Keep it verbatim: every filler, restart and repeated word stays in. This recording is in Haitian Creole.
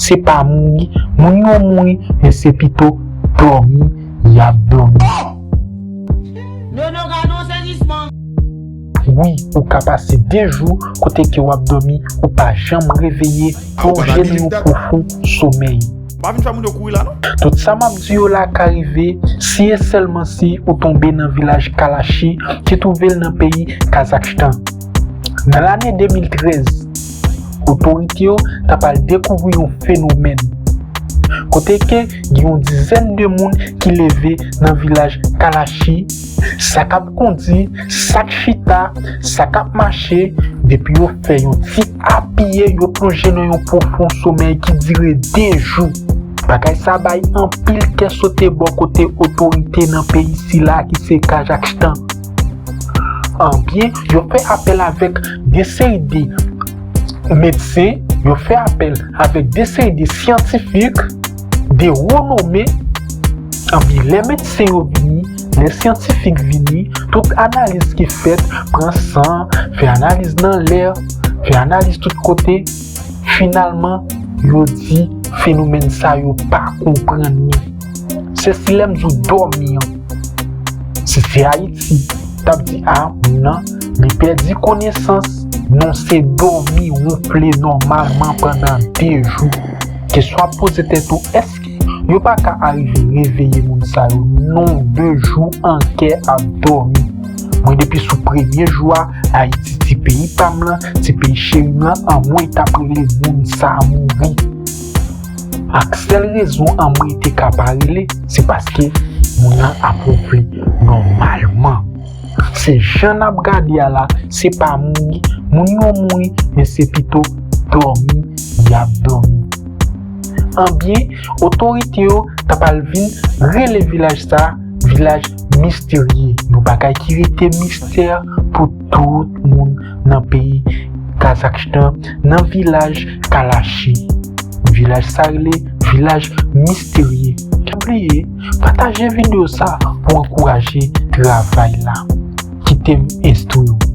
Se pa mouri moun yo mouri, men se pito dòmi y ap dòmi. Wi, ou ka pase de jou kote ke w ap dòmi, ou pa janm reveye, plonje nan yon pwofon somèy. Pa vin fè moun yo kouri la non. Tout sa m ap di yo la ka rive si e sèlman si ou tonbe nan vilaj Kalachi ki twouve l nan peyi Kazakstan. Nan lane de mil trèz, otorite yo ta pral dekouvri yon fenomèn kote ke gen yon dizèn de moun ki leve nan vilaj Kalachi, sa k ap kondi, sa k chita, sa k ap mache, depi yo fè yon ti apiye, yo plonje nan yon pwofon somèy ki dire de jou. Bagay sa bay anpil kè sote bò kote otorite nan peyi sila ki se Kazakstan. Anbyen, yo fè apèl avèk de seri de medsen, yo fè apèl avèk de seri de syantifik de renome. Anbyen, lè medsen yo vini, lè syantifik vini, tout analiz ki fèt, pran san, fè analiz nan lè, fè analiz tout kote, finalman, yo di fenomèn sa yo pa konprann li. Se si lè m di w dòmi an. Si se Ayiti, t ap di a, moun nan, li pèdi konesans. Non, se dòmi wonfle nòmalman pandan de jou. Kesyon ap poze tèt ou, èske yo pa ka arive reveye moun sa yo? Non, de jou an kè ap dòmi. Mwen, depi sou premye jou a, Ayiti, ti peyi pa m lan, ti peyi cheri m lan, anmwey, t ap rele moun sa a mouri. Ak sèl rezon anmwey te ka pa rele, se paske moun nan ap wonfle nòmalman. Se jan n ap gade a la, se pa mouri moun yo mouri, men se pito dòmi y ap dòmi. Anbyen, otorite yo ta pral vin rele vilaj sa vilaj misterye, yon bagay ki rete mistè pou tout moun nan peyi Kazakstan, nan vilaj Kalachi. Vilaj sa rele vilaj misterye. Pa bliye pataje videyo sa pou ankouraje travay la. Kite m enstwi w.